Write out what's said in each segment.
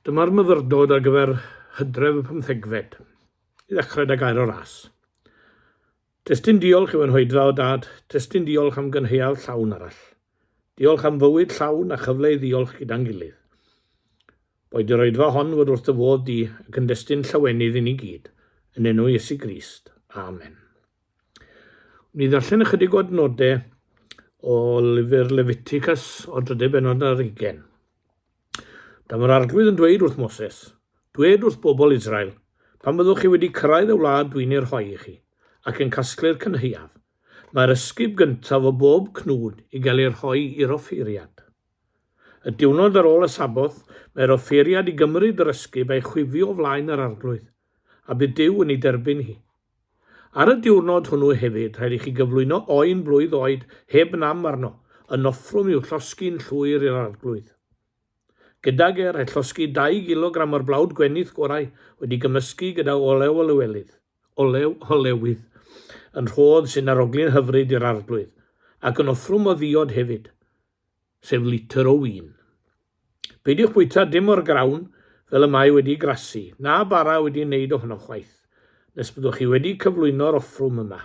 Dyma'r myfyrdod ar gyfer Hydref y Pymthegfed. I ddechrau da gair o ras. Testun diolch yw yn hoedfa o dad, testun diolch am gynhaeaf llawn arall. Diolch am fywyd llawn a chyfle i ddiolch gyda'n gilydd. Boed yr oedfa hon fod wrth dy fodd di ac yn destun llawenydd i ni gyd, yn enw Iesu Grist. Amen. Wn i ddarllen ychydig o adnodau o lyfr Leviticus o drydydd bennod ar hugain. Dyma'r Arglwydd yn dweud wrth Moses, Dwed wrth bobl Israel, pan fyddwch chi wedi cyrraedd y wlad dwi'n ei rhoi i chi, ac yn casglu'r cynhaeaf, mae'r ysgub gyntaf o bob cnwd i gael ei rhoi i'r offeiriad. Y diwrnod ar ôl y Saboth, mae'r offeiriad i gymryd yr ysgub a'i chwifio o flaen yr Arglwydd, a bydd Duw yn ei derbyn hi. Ar y diwrnod hwnnw hefyd, rhaid i chi gyflwyno oen blwydd oed heb nam arno, yn offrwm i'w llosgi'n llwyr i'r Arglwydd. Gydag e, rhaid llosgi dau gilogram o'r blawd gwenith gorau wedi gymysgu gyda olew olewelydd, olew olewydd, yn rhodd sy'n arogli'n hyfryd i'r Arglwydd, ac yn offrwm o ddiod hefyd, sef litr o win. Peidiwch bwyta dim o'r grawn fel y mae wedi'i grasu, na bara wedi'i wneud ohono chwaith, nes byddwch chi wedi cyflwyno'r offrwm yma.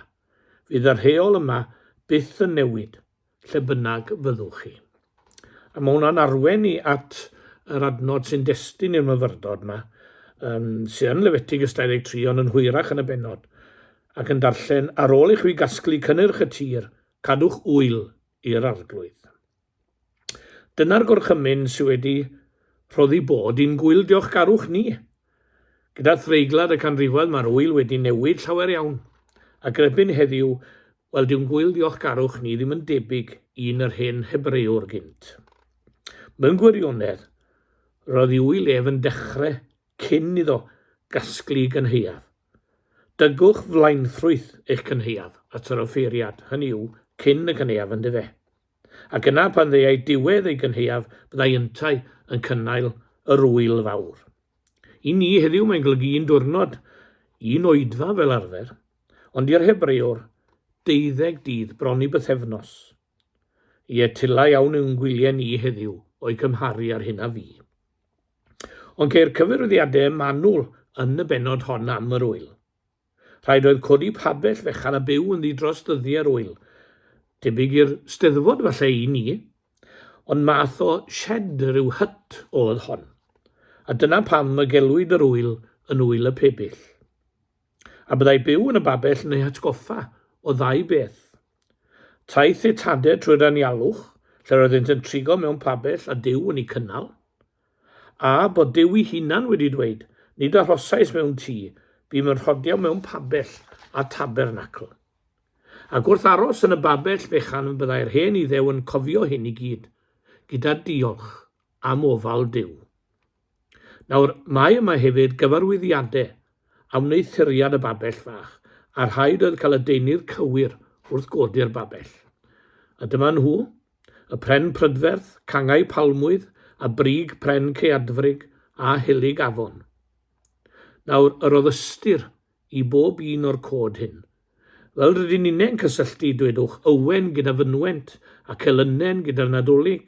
Fydd y rheol yma byth yn newid, lle bynnag fyddwch chi. A mae hwnna'n arwain ni at yr adnod sy'n destun i'r myfyrdod yma, um, sy'n yn Lefeticus 23, ond yn hwyrach yn y bennod, ac yn darllen, ar ôl i chwi gasglu cynnyrch y tir, cadwch ŵyl i'r arglwydd. Dyna'r gorchymyn sydd wedi rhoddi bod i'n gwyl diolchgarwch ni. Gyda threiglad y canrifoedd mae'r ŵyl wedi newid llawer iawn, ac erbyn heddiw, wel dyw'n gwyl diolchgarwch ni ddim yn debyg i un yr hen Hebrëwr gynt. Mewn gwirionedd, roedd ei ŵyl ef yn dechrau cyn iddo gasglu gynhaeaf. Dygwch flaenffrwyth eich cynhaeaf at yr offeiriad, hynny yw, cyn y cynhaeaf yndyfe. Ac yna pan ddeuai diwedd ei gynhaeaf byddai yntau yn cynnal yr ŵyl fawr. I ni heddiw mae'n golygu un diwrnod, un oedfa fel arfer, ond i'r Hebrewr, deuddeg dydd, bron i bythefnos. Ie, tila iawn yw'n gwyliau ni heddiw o'u cymharu â'r hyn a fu. Ond ceir cyfarwyddiadau manwl yn y bennod hon am yr ŵyl. Rhaid oedd codi pabell fechan a byw ynddi dros ddyddiau'r ŵyl. Tebyg i'r Steddfod falle i ni. Ond math o shed, rhyw hut, oedd hon. A dyna pam y gelwid yr ŵyl yn Ŵyl y Pebyll. A byddai byw yn y babell yn eu hatgoffa o ddau beth. Taith eu tadau trwy'r anialwch, lle'r oeddynt yn trigo mewn pabell a Duw yn eu cynnal. A bod Duw ei hunan wedi dweud, Nid arhosais mewn tŷ, bûm yn rhodio mewn pabell a tabernacl. Ac wrth aros yn y babell fechan byddai'r hen Iddew yn cofio hyn i gyd, gyda diolch am ofal Duw. Nawr, mae yma hefyd gyfarwyddiadau am wneuthuriad y babell fach, a rhaid oedd cael y deunydd cywir wrth godi'r babell. A dyma nhw, Y pren prydferth, cangau palmwydd, a brig pren caeadfrig, a helyg afon. Nawr, yr oedd ystyr i bob un o'r cod hyn. Fel rydyn ninnau'n cysylltu, dwedwch, ywen gyda fynwent, a celynnen gyda'r Nadolig.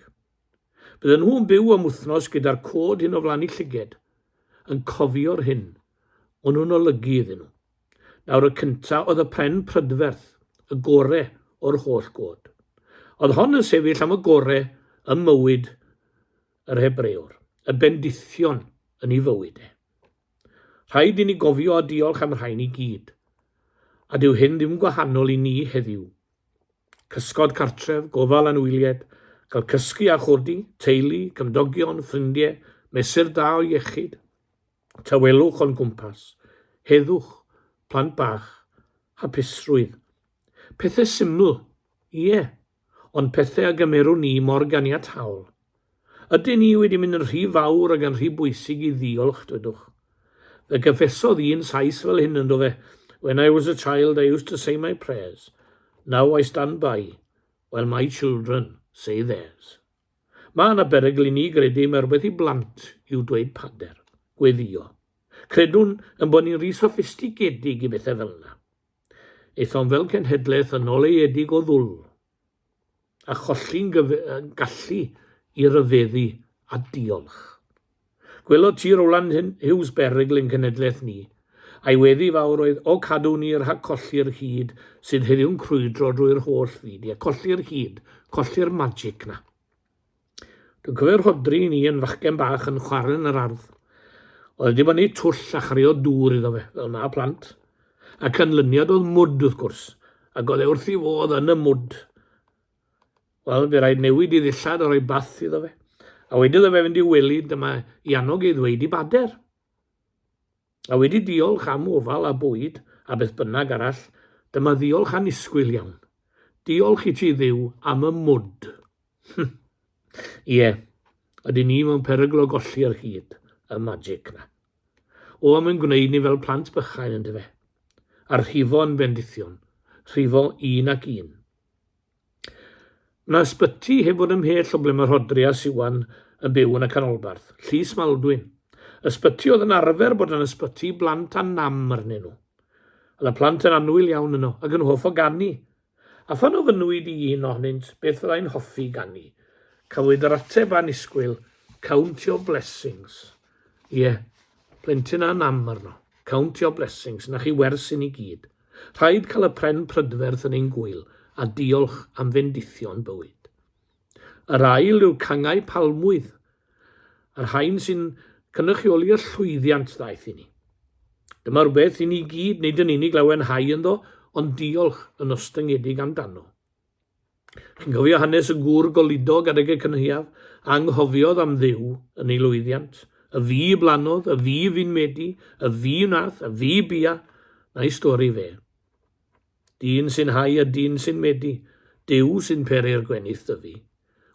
Bydden nhw'n byw am wythnos gyda'r cod hyn o flaen eu llyged, yn cofio'r hyn o'n nhw'n olygu iddyn nhw. Nawr y cynta oedd y pren prydferth, y gore o'r holl god. Oedd hon yn sefyll am y gore ym mywyd yr Hebrëwr, y bendithion yn ei fywyd e. Rhaid i ni gofio a diolch am rhain i gyd. A dyw hyn ddim gwahanol i ni heddiw. Cysgod cartref, gofal anwyliaid, cael cysgu a chodi, teulu, cymdogion, ffrindiau, mesur da o iechyd, Tawelwch o'n gwmpas, heddwch, plant bach, hapusrwydd. Pethe syml, ie, ond pethe a gymerwn ni mor ganiataol. Ydyn ni wedi mynd yn rhy fawr ac yn rhy bwysig i ddiolch, dwedwch? Fe gyffesodd un Sais fel hyn, yndo fe, When I was a child I used to say my prayers, now I stand by while my children say theirs. Mae yna berygl i ni gredu mai rhywbeth i blant yw dweud pader, gweddïo. Credwn ein bod ni'n rhy soffistigedig i bethau fel yna. Aethom fel cenhedlaeth yn oleuedig o ddwl, a cholli'n gallu i ryfeddu a diolch. Gwelodd ti Rowland Hughes berygl i'n cenedlaeth ni, a'i weddi fawr oedd, O cadw ni rhag colli'r hud sydd heddiw'n crwydro drwy'r holl fyd. Ie, colli'r hud, colli'r magic 'na. Dwi'n cofio Rhodri i ni yn fachgen bach yn chwarae yn yr ardd. Oedd wedi bod yn twll a chario dŵr iddo fe, fel mae plant. A canlyniad oedd mwd wrth gwrs, ac oedd e wrth i fodd yn y mwd. Wel, bu rhaid newid i ddillad a rhoi bath iddo fe. A wedi iddo fe fynd i'w wely, dyma i annog ei ddweud i bader. A wedi diolch am ofal a bwyd a beth bynnag arall, dyma ddiolch annisgwyl iawn. Diolch i ti Dduw am y mwd. Hm. Ie, ydyn ni mewn perygl o golli'r hud, y magic 'na. O, am ein gwneud ni fel plant bychain, yndyfe? A rhifo yn bendithion, rhifo un ac un. Mae ysbyty heb fod ymhell o ble mae Rhodri a Siwan yn byw yn y canolbarth, Llys Maldwyn. Ysbyty oedd yn arfer bod yn ysbyty i blant â nam arnyn nhw. Oedd y plant yn annwyl iawn yno ac yn hoff o ganu. A phan ofynnwyd i un ohonynt beth fyddai'n hoffi ganu, cafwyd yr ateb annisgwyl, Count your blessings. Ie, plentyn â nam arno. Count your blessings, 'na chi wers i ni gyd. Rhaid cael y pren prydferth yn ein gŵyl a diolch am fendithion bywyd. Yr ail yw'r cangau palmwydd, y rhain sy'n cynrychioli y llwyddiant ddaeth i ni. Dyma rhywbeth i ni gyd, nid yn unig lawenhau ynddo, ond diolch yn ostyngedig amdano. Chi'n cofio hanes y gŵr goludog adeg y cynhaeaf, anghofiodd am Dduw yn ei lwyddiant? Y fi blannodd, y fi fu'n medi, y fi wnaeth, y fi bia, na'i stori fe. Dyn sy'n hau a dyn sy'n medi, Duw sy'n peri'r gwenith dyfu.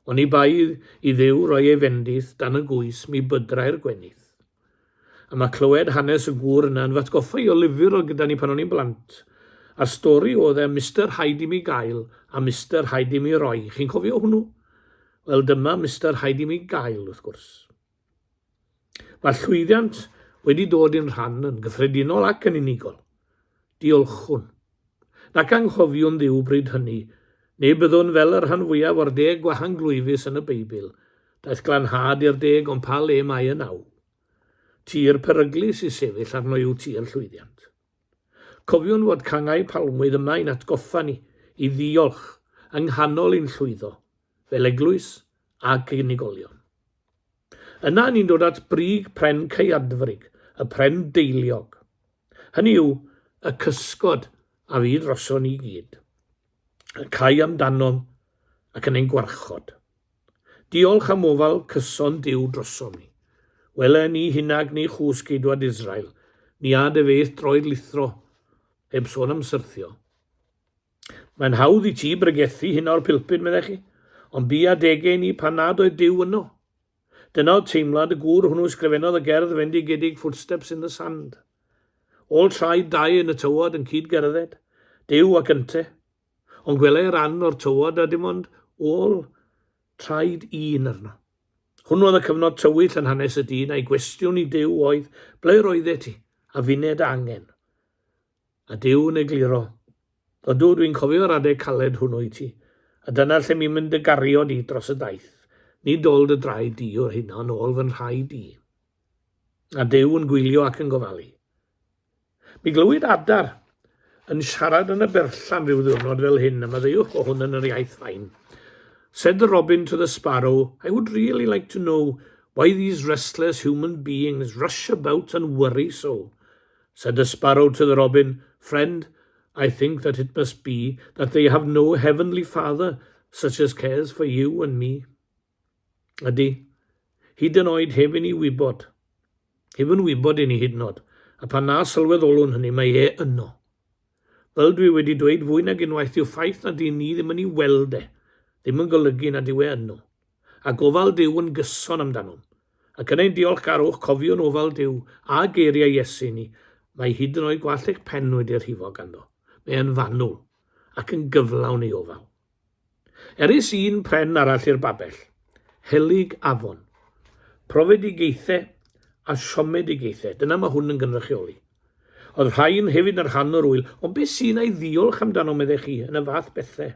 Oni bai i Dduw roi ei fendith dan y gwys, mi bydrai'r gwenith. A mae clywed hanes y gŵr yna yn fy atgoffa i o lyfr oedd gyda ni pan o'n i'n blant. A'r stori oedd e, Mister Rhaid i mi gael a Mister Rhaid i mi roi. Chi'n cofio hwnnw? Wel dyma Mister Rhaid i mi gael, wrth gwrs. Mae llwyddiant wedi dod i'n rhan yn gyffredinol ac yn unigol. Diolchwn. Nac anghofiwn Dduw bryd hynny, neu byddwn fel y rhan fwyaf o'r deg gwahanglwyfus yn y Beibl, daeth glanhad i'r deg ond pa le mae y naw? Tir peryglus i sefyll arno yw tir llwyddiant. Cofiwn fod cangau palmwydd yma i'n atgoffa ni i ddiolch yng nghanol ein llwyddo, fel eglwys ac unigolion. Yna ni'n dod at brig pren caeadfrig, y pren deiliog. Hynny yw, y cysgod a fu droson ni gyd. Y cau amdanom ac yn ein gwarchod. Diolch am ofal cyson Duw drosom ni. Wele ni hunag ni chwsg geidwad Israel, ni ad ef eith droed lithro, heb sôn am syrthio. Mae'n hawdd i ti bregethu hynna o'r pulpud, meddech chi, ond bu adegau i ni pan nad oedd Duw yno. Dyna oedd teimlad y gŵr hwnnw ysgrifennodd y gerdd fendigedig Footsteps in the Sand. Ôl traed dau yn y tywod yn cyd-gerdded, Duw ac ynte. Ond gwelai ran o'r tywod a dim ond ôl traed un arno. Hwnnw oedd y cyfnod tywyll yn hanes y dyn a'i gwestiwn i Duw oedd, ble roeddet ti, a finne dy angen? A Duw yn egluro, Ydw, dwi'n cofio'r adeg caled hwnnw i ti, a dyna lle mi'n mynd dy gario di dros y daith, nid ôl dy draed di yw'r hynna, ond ôl fy nhraed i. A Duw yn gwylio ac yn gofalu. Mi glywyd adar yn siarad yn y berllan rhyw ddiwrnod fel hyn, a maddeuwch bo hwn yn yr iaith fain. Said the robin to the sparrow, I would really like to know why these restless human beings rush about and worry so. Said the sparrow to the robin, Friend, I think that it must be that they have no heavenly father such as cares for you and me. Ydy, hyd yn oed heb i ni wybod, heb yn wybod i ni hyd yn oed, a pan na sylweddolwn hynny, mae e yno. Fel dwi wedi dweud fwy nag unwaith, dyw'r ffaith nad y'n ni ddim yn ei weld e, ddim yn golygu nad yw e yno. A gofal Duw yn gyson amdanom. Ac yn ein diolchgarwch, cofiwn ofal Duw a geiriau Iesu i ni, mae hyd yn oed gwallt eich pen wedi'i rhifo ganddo. Mae e'n fanwl ac yn gyflawn ei ofal. Erys un pren arall i'r babell, helyg afon. Profedigaethau a siomedigaethau, dyna mae hwn yn gynrychioli. Oedd rhain hefyd yn rhan o'r ŵyl, ond beth sy'n ei ddiolch amdano, meddech chi, yn y fath bethau?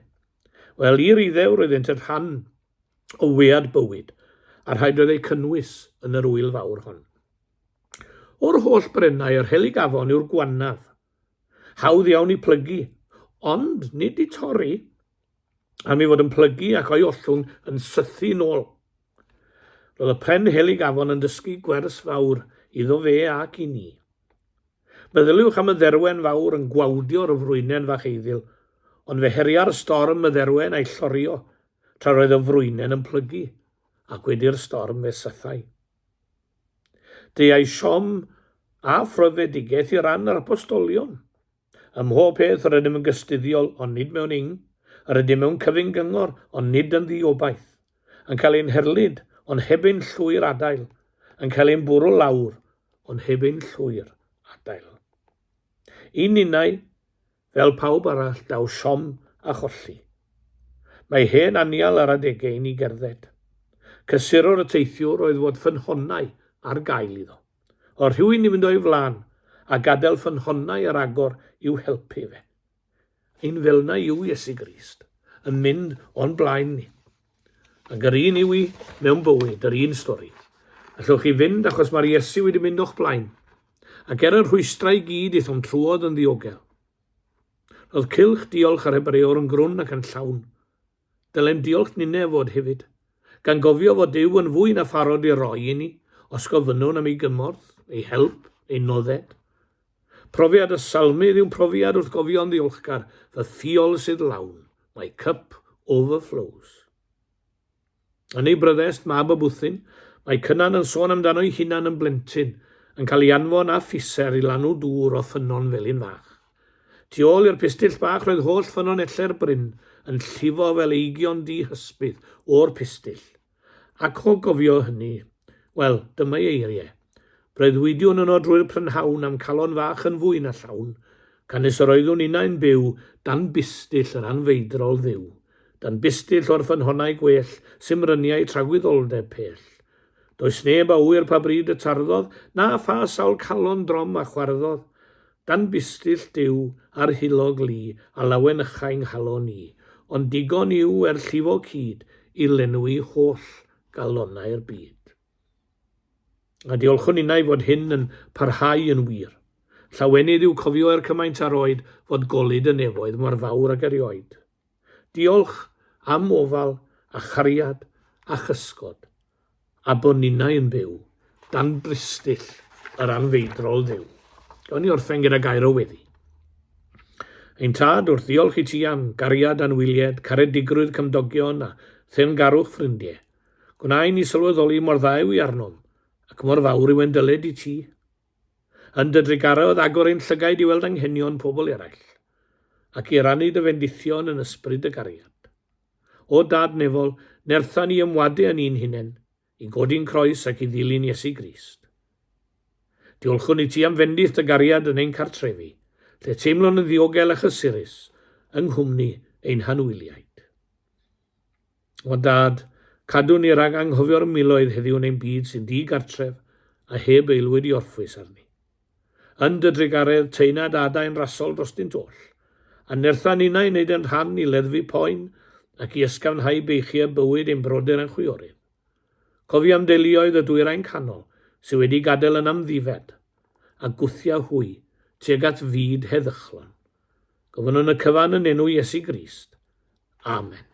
Wel, i'r Iddew roeddent yn rhan o wead bywyd. a rhaid oedd eu cynnwys yn yr ŵyl fawr hon. O'r holl brennau, yr helyg afon yw'r gwannaf. Hawdd iawn i plygu, ond nid i torri, am ei fod yn plygu ac o'i ollwng yn sythu nôl. Roedd y pren helyg afon yn dysgu gwers fawr iddo fe ac i ni. Meddyliwch am y dderwen fawr yn gwawdio'r frwynen fach eiddil, ond fe heria'r storm y dderwen a'i llorio, tra roedd y frwynen yn plygu, ac wedi'r storm fe sythai. Deuai siom a phrofedigaeth i ran yr apostolion. Ym mhob peth yr ydym yn gystuddiol, ond nid mewn ing, yr ydym mewn cyfyng gyngor, ond nid yn ddiobaith, yn cael ein herlid, ond heb ein llwyr adael, yn cael ein bwrw lawr, ond heb ein llwyr adael. I ninnau, fel pawb arall, daw siom a cholli. Mae hen anial ar adegau i ni gerdded. Cysuro'r y teithiwr oedd fod ffynhonnau ar gael iddo. Oedd rhywun i fynd o'i flaen a gadael ffynhonnau ar agor i'w helpu fe. Un fel'na yw Iesu Grist, yn mynd o'n blaen ni. Ac yr un yw i mewn bywyd, yr un stori. Allwch chi fynd achos mae'r Iesu wedi mynd o'ch blaen. Ac er y rhwystrau i gyd, aethom trwodd yn ddiogel. Roedd cylch diolch yr Hebreor yn grwn ac yn llawn. Dylem diolch ninne fod hefyd, gan gofio fod Duw yn fwy na pharod i roi i ni, os gofynnwn am ei gymorth, ei help, ei nodded. Profiad y Salmydd yw'n profiad wrth gofio'n ddiolchgar, fy ffiol sydd lawn, my cup overflows. Yn ei bryddest, Mab y Bwthyn, mae Cynan yn sôn amdano'i hunan yn blentyn, yn cael ei anfon â phiser i lanw dŵr o ffynnon Felin Fach. Tu ôl i'r pistyll bach roedd holl ffynonellau'r bryn yn llifo fel eigion dihysbydd o'r pistyll. Ac o gofio hynny, wel, dyma'i eiriau. Breuddwydiwn yno drwy'r prynhawn a'm calon fach yn fwy na llawn, canys yr oeddwn innau'n byw dan bistyll yr anfeidrol Dduw, dan bistyll o'r ffynhonnau gwell symryniau tragwyddoldeb pell. Does neb a ŵyr pa bryd y tarddodd, na pha sawl calon drom a chwarddodd, Dan bistyll Duw a'r hulog lu a lawenychai 'nghalon i, ond digon yw er llifo cyd i lenwi holl galonnau'r byd. A diolchwn innau fod hyn yn parhau yn wir. Llawenydd yw cofio er cymaint â'r oed fod golud y nefoedd mor fawr ag erioed. Diolch am ofal a chariad a chysgod, a bo ninnau yn byw dan bristyll yr anfeidrol Dduw. Gawn ni orffen gyda gair o weddi. Ein Tad, wrth ddiolch i ti am gariad anwylied, caredigrwydd cymdogion a theyrngarwch ffrindiau, gwna i ni sylweddoli mor dda yw i arnom, ac mor fawr yw ein dyled i ti. Yn dy drugaredd agor ein llygaid i weld anghenion pobl eraill, ac i rannu dy fendithion yn ysbryd dy gariad. O Dad nefol, nertha ni ymwadu â ni'n hunain, i godi'n croes ac i ddilyn Iesu Grist. Diolchwn i ti am fendith dy gariad yn ein cartrefi, lle teimlwn yn ddiogel a chysurus yng nghwmni ein hanwyliaid. O Dad, cadw ni rhag anghofio'r miloedd heddiw yn ein byd sy'n di-gartref a heb aelwyd i orffwys arni. Yn dy drugaredd, taena dy adain rasol drostynt oll, a nertha ninnau i wneud ein rhan i leddfu poen ac i ysgafnhau beichiau bywyd ein brodyr a'n chwiorydd. Cofia am deuluoedd y Dwyrain Canol sydd wedi gadael yn amddifed, a gwthia hwy tuag at fyd heddychlon. Gofynnwn y cyfan yn enw Iesu Grist. Amen.